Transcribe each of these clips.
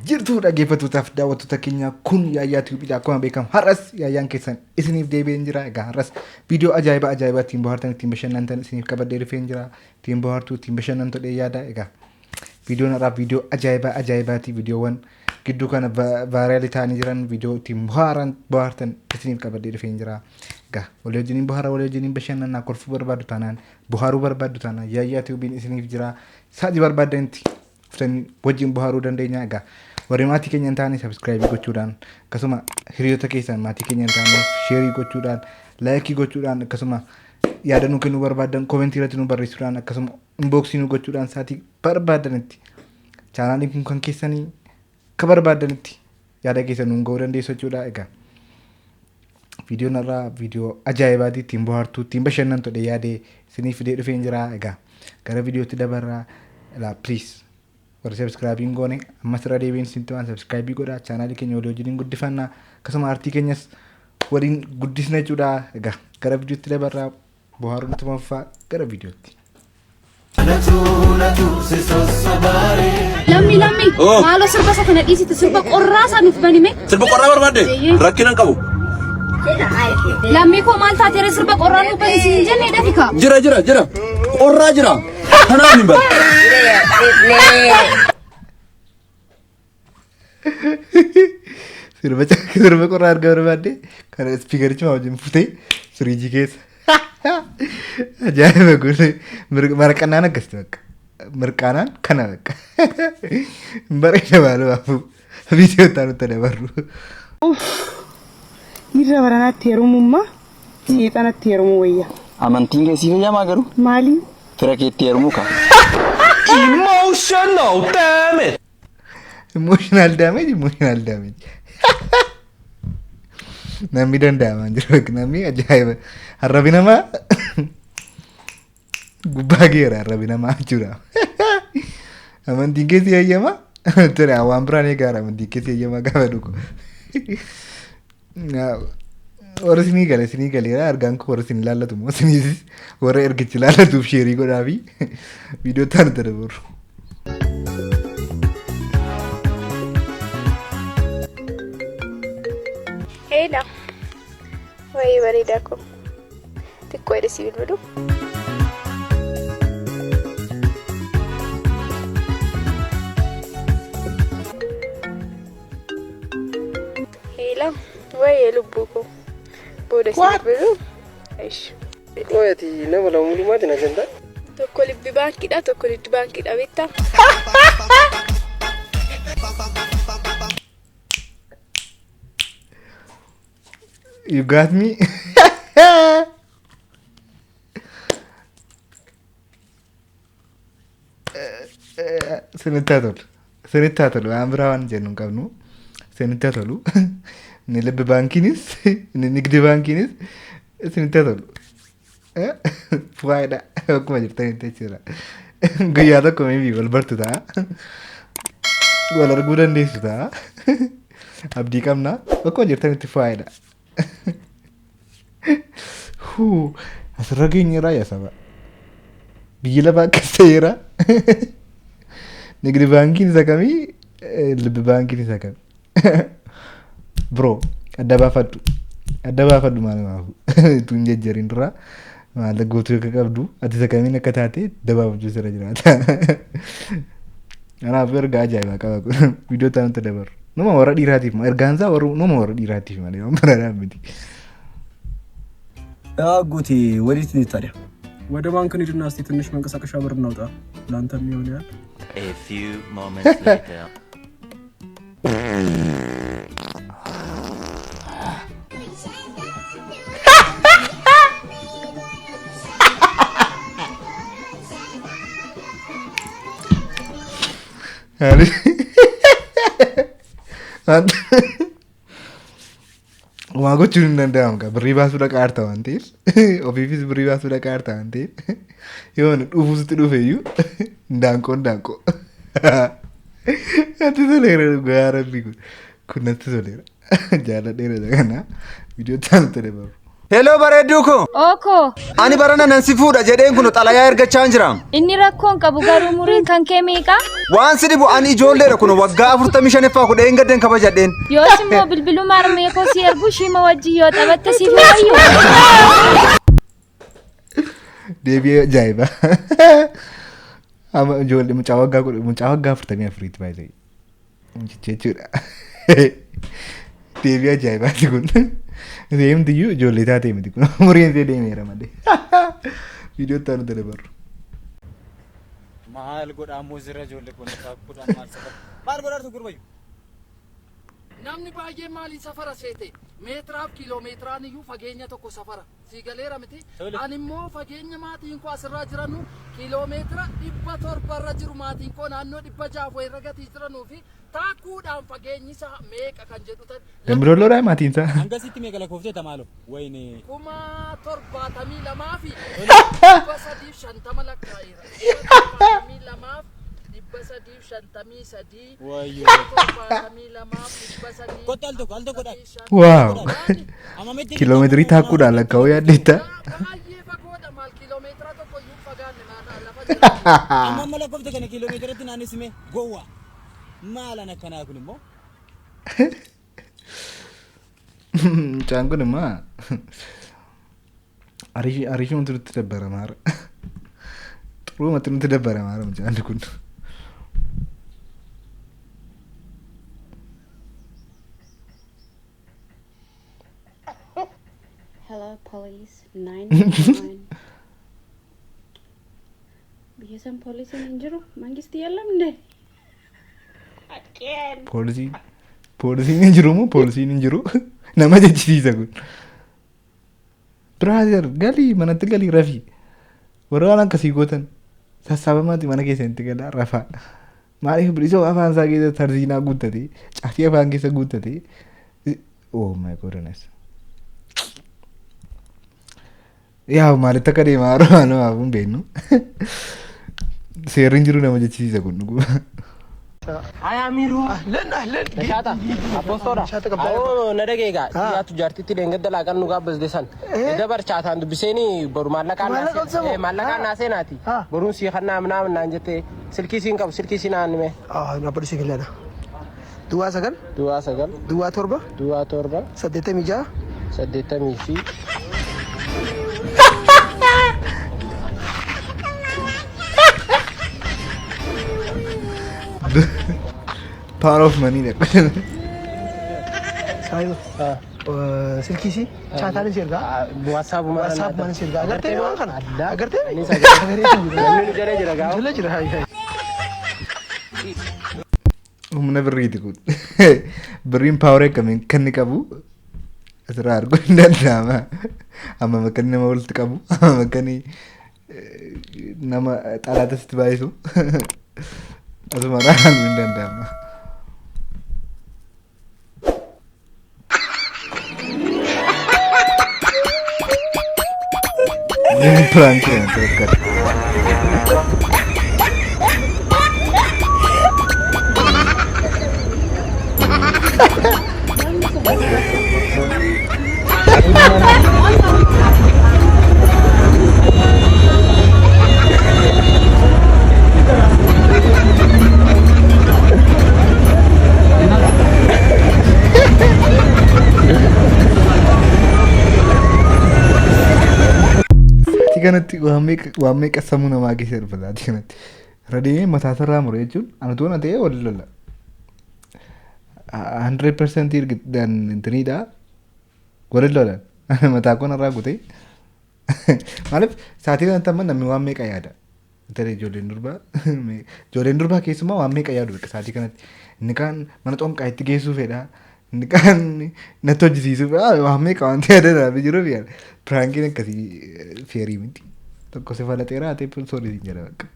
Jirtu dhaggeeffattootaaf daawwattoota keenya kun Yaayyaa Tiyuubiidha. Akkuma beekamu har'as Yaayyaan keessan isiniif deebi'een jira. Egaa har'as viidiyoo ajaa'iba ajaa'ibaa ittiin bohaartan ittiin bashannantan isiniif qabadhee dhufeen jira. Ittiin bohaartuu ittiin bashannantu jedhee yaada. Egaa viidiyoon har'aa viidiyoo ajaa'ibaa ajaa'ibaati. Viidiyoowwan gidduu kana vaayiraalii ta'anii jiran viidiyoo ittiin bohaaran bohaartan isiniif qabadhee dhufeen jira. Egaa walii wajjiniin bohaara walii wajjiniin bashannanaa kolfuu barbaadu taanaan bohaaruu barbaaddu taanaan Yaayyaa Tiyuubiin isiniif jira. Sa'aatii barbaaddanitti dhuftanii wajjin bohaaruu dandeenya. Egaa warri maatii keenya hin taane sabiskiraayibii gochuudhaan akkasuma hiriyoota keessan maatii keenya hin taaneef sheerii gochuudhaan laayikii gochuudhaan akkasuma yaada nu kennuu barbaaddan koomentii irratti nu barreessuudhaan akkasuma inbooksii nu gochuudhaan sa'aatii barbaadanitti chaanaaliin kun kan keessanii akka barbaadanitti yaada keessan nuun ga'uu dandeessu jechuudha. Egaa viidiyoon irraa viidiyoo ajaa'ibaati ittiin bohaartuu ittiin bashannantu jedhee yaadee isinii fidee dhufeen jira. Egaa gara viidiyootti dabarraa ilaa please warri sabiskiraayibii hin goone ammas irra deebiin isinitti waan sabiskiraayibii godhaa chaanaalii keenya walii wajjiniin guddifannaa akkasuma aartii keenyas waliin guddisna jechuudha. Egaa gara viidiyootti dabarraa bohaaruun ittuma fufaa gara viidiyootti. Lammi lammi Oh. maaloo sirba isa kana dhiisite sirba qorraa isaa nuuf banime. Sirba qorraa barbaadde? Eeyyee. Rakkina hin qabu. Lammii koo maal taateera sirba qorraa nuuf bani siin hin jenne dafika. Jira jira jira. Qorraa jira. Kanaaf hin bar. Sirba sirba qorraa erga barbaadde kana ispiikaricha wajjin futee firiijii keessa. Ajaa'iba kun marqannaan akkasitti bakka. Mirqaanaan kana bakka. Bareeda maalumaafu viidiyoo itti aanutti dabarru. Dhiirra baranaatti heerumummaa seexanatti heerumuu wayya. Amantiin kee siif eeyyamaa garuu? Maali? Fira keetti heerumuu kaa. Emotional damage. Emotional damage, emotional damage. Namni danda'amaa jiru namni ajaa'iba. Arrabi namaa gubbaa geera arrabi namaa jechuudha. Amantiin keessi eeyyama. Ture waan biraan eegaara amantiin keessi eeyyama gaafa dhugu. Warra isinii gale isinii galeera argaan koo warra isin ilaallatu immoo isiniis warra ergichi ilaallatuuf sheerii godhaa fi viidiyoo itti aanutti dabarru. Eela. Wayii bareedaa koo. Xiqqoo jedhe si bilbilu. Eela. Wayii lubbuu koo. Booda si bilbilu. Ish. Qoy ati nama lama mulumaati na jenta. Tokko libbi baankiidha tokko liddi baankiidha beektaa. You got me? Sinitti haa tolu. Sinitti haa tolu. Waan biraa waan jennu hin qabnu. Sinitti haa tolu. Inni libbi baankiinis, inni nigdi baankiinis sinitti haa tolu. Fuwaayidha. Akkuma jirtanitti jechuudha. Guyyaa tokko maybe wal bartu ta'a. Wal arguu dandeessu ta'a. Abdii qabna. Akkuma jirtanitti fuwaayidha. Huu, asirra geenyeerraa yaa saba. Biyyi lafaa akkas ta'eera. Nigdi baankiin isa kamii? Libbi baankiin isa kamii? Bro, adda baafadhu. Adda baafadhu maalumaafu. Utuu hin jejjeriin dura maal guutuu akka qabdu ati isa kamiin akka taate adda baafachuu sirra jiraata. Kanaaf ergaa ajaa'ibaa qaba kun. Viidiyoo itti aanutti dabarru. Numa warra dhiiraatiif ergaan isaa warra numa warra dhiiraatiif malee waan biraadhaan miti. አጎቴ ወዴት ነው ታዲያ? ወደ ባንክ እንሂድና እስቲ ትንሽ መንቀሳቀሻ ብር እናውጣ። ለአንተ የሚሆን ያህል። A few moments later. Waa gochuun hin danda'amu gaa birrii baasuu dhaqaa jirta waan ta'eef ofiifis birrii baasuu dhaqaa jirta waan ta'eef yoo inni dhufuus itti dhufe iyyuu ndaanqoo ndaanqoo natti toleera dhugaa rabbii kun kun natti toleera jaalladheera isa kana viidiyoo itti aanutti dabaru. Hello bareedduu koo. Ookoo. Ani barana nan si fuudha jedheen kun xalayaa ergachaa jira. Inni rakkoon qabu garuu umuriin kan kee meeqa? Waan si dhibu ani ijoolleedha kun waggaa 45ffaa kudheen gadden kabajadheen. Yoos immoo bilbiluma harmee koo si ergu shiima wajjin yoo taphatte siif wayyu. Deebii ajaa'iba. Amma ijoollee mucaa waggaa kudha mucaa waggaa 44ti baay'ee. Jechuudha. Deebii ajaa'ibaati kun. Deemtiyyuu ijoollee taatee miti kun umuriin ishee deemeera malee. Viidiyoo itti aanu dabarru. Maal godhaa muuzirra ijoollee kun kudhan maal safara. Maal godhaatu gurbayyu? Namni baay'een maaliin safara seete? Meetiraaf kiiloomeetiraan iyyuu fageenya tokko safara. Sii galeera miti? Ani immoo fageenya maatiin koo asirraa jiranu kiiloomeetira 700 irra jiru maatiin koo naannoo 600 wayirra gatii jiranuu fi taakkuudhaan fageenyi isaa meeqa kan jedhu tan Dambidoolloodhaa maatiin isaa. Hangasitti meeqa lakkoofte tamaalo? Wayne. 72,350 lakkaa'eera. 72,353. Wayyoo. 72,300. Kottu al tokko al tokko dhaqa. Waaw. Kiiloomeetirii taakkuudhaan lakkaa'uu yaaddeetta. Baay'ee fagoodha maal kiiloomeetira tokko iyyuu fagaanne maal lafa jira. Amma amma lakkoofte kana kiiloomeetiratti naannesime gowwaa. Maalan akkanaa kun immoo? Mucaan kun immoo ariifii nutti dabbara maara. Xuruumatti nutti dabbara maara mucaan kun. Hello police 911. Biyya san poolisiin hin jiru mangisti የለም እንዴ? Poolisiin poolisiin hin jiru moo poolisiin hin jiru nama jechisiisa kun. Brother galii manatti galii rafii. Warra waan akkasii gootan sassaabamaati mana keessanitti galaa rafaa. Maaliif bilisoo afaan isaa keessa tarziinaa guuttate caatii afaan keessa guuttate. Oh my goodness. Yaa maalitti akka deemaa yeroo waan namaaf hin beeknu. Seerri hin jiru nama jechisiisa kun dhuguma. Amiru. Ahlan ahlan. Nashata. Apostooda. Awoo na dhageega. Dhiyaatu jaartitti dheengadda laaqan nu gaabbasde san. Dabar chaataan dubbiseeni boru maallaqaan maallaqaan naaseenaati. Boruun sii kannaa ምናምን naan jette silkii siin qabu silkii siin naan hime. Nabbadi siin kennaadha. Duwwaa 9. Duwwaa 9. Duwwaa 7. Duwwaa 7. 86. Saddeettamii fi. Power of money dha. Saayiba. Silkii sii chaataanis ergaa. Waatsaapuma. Waatsaapumaanis ergaa. Agartee waan kana. Agartee. Namni nu jala jira gaafa. Jala jira. Humna birriiti kun. Birriin power akkamiin kan inni qabu asirraa arguun hin danda'ama. Amma bakka inni nama walitti qabu, amma bakka inni nama xalaata sitti baay'isu asumarraa arguun hin danda'ama. Prank natti fakkaata. Sa'aatii kanatti waan meeqa sammuu namaa keessa dhufa sa'aatii kanatti. Irra deemee mataa isaarraa mure jechuun ani utuu na ta'ee wal lola. 100% intiniidha. Wal lolan. Mataa koo narraa kutee. Maaliif sa'aatii kanatti amma namni waan meeqa yaada. Tarii ijoolleen durbaa keessumaa waan meeqa yaadu bakka sa'aatii kanatti. Inni kaan mana xonqaa itti geessuu fedha. Inni kaan natti hojjisiisuu fedha. Waan meeqa waan ta'e yaada jiruuf yaada. Prankiin akkasii feerii miti. Tokko si falaxeera haa ta'e sorry siin jedha bakka.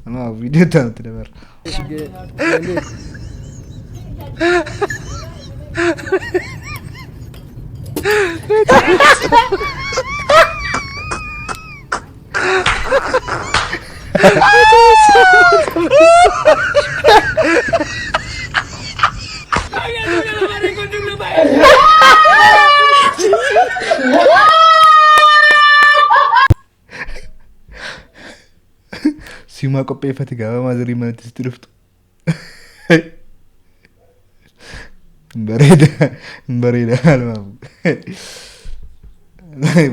Kanaaf viidiyoo itti aanutti dabarra. Isumaa qopheeffate gaafa maazarii manatti sitti dhuftu. Bareeda bareeda haalumaafu.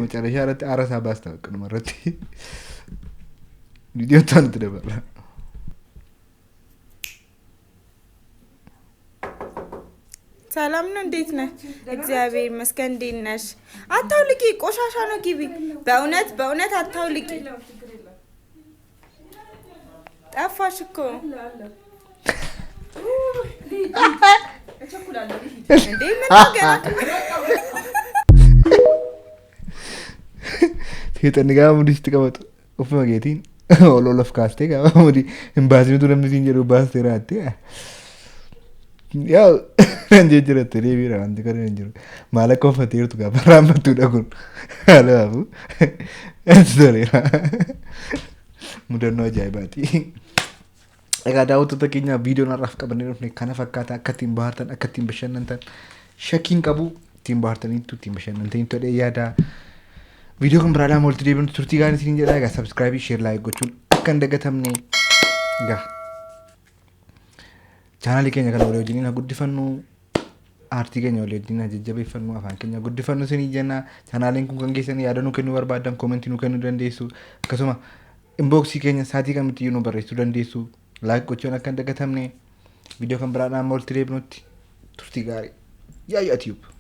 Macarashaa irratti aara isaa baasta bakka irratti. Viidiyoo itti aanutti dabarra. ሰላም ነው። እንዴት ነህ? እግዚአብሔር ይመስገን። እንዴት ነሽ? አታውልቂ፣ ቆሻሻ ነው። ግቢ። በእውነት በእውነት አታውልቂ። ጠፋሽ እኮ እንዴ! ምን ነው ገና Seexanni gaafa mudii sitti qabatu ofuma keetiin ol ol of kaastee gaafa mudii hin baasinitu namni siin jedhu baastee raatte. Yaa nan jijjiiratte deebiidha wanti kana hin jiru. Maal akka uffattee jirtu gaafa raammattuudha kun. Kanaafuu itti toleera. Mudannoo ajaa'ibaati. Egaa daawwattoota keenya viidiyoon har'aaf qabannee dhufne kana fakkaata akka ittiin bohaartan akka ittiin bashannantan shakkiin qabu ittiin bohaartaniittu ittiin bashannantaniittu jedhee yaada. Viidiyoo kan biraadhaan walitti deebinu turtii gaarii isiniin jedha. Egaa subscribe, share, like gochuun akka hin dagatamne egaa chaanaalii keenya kana walii wajjiniin haa guddifannu. Aartii keenya walii wajjin haa jajjabeeffannu. Afaan keenya guddifannu isinii jenna. Chaanaaliin kun kan keessan yaada nuu kennuu barbaaddan koomentii nuu kennuu dandeessu. Akkasuma inboksii keenya sa'aatii kamitti iyyuu nu barreessuu dandeessu. Like gochuun akka hin dagatamne. Viidiyoo kan biraadhaan walitti deebinutti turtii gaarii. Yaayyaa Tube.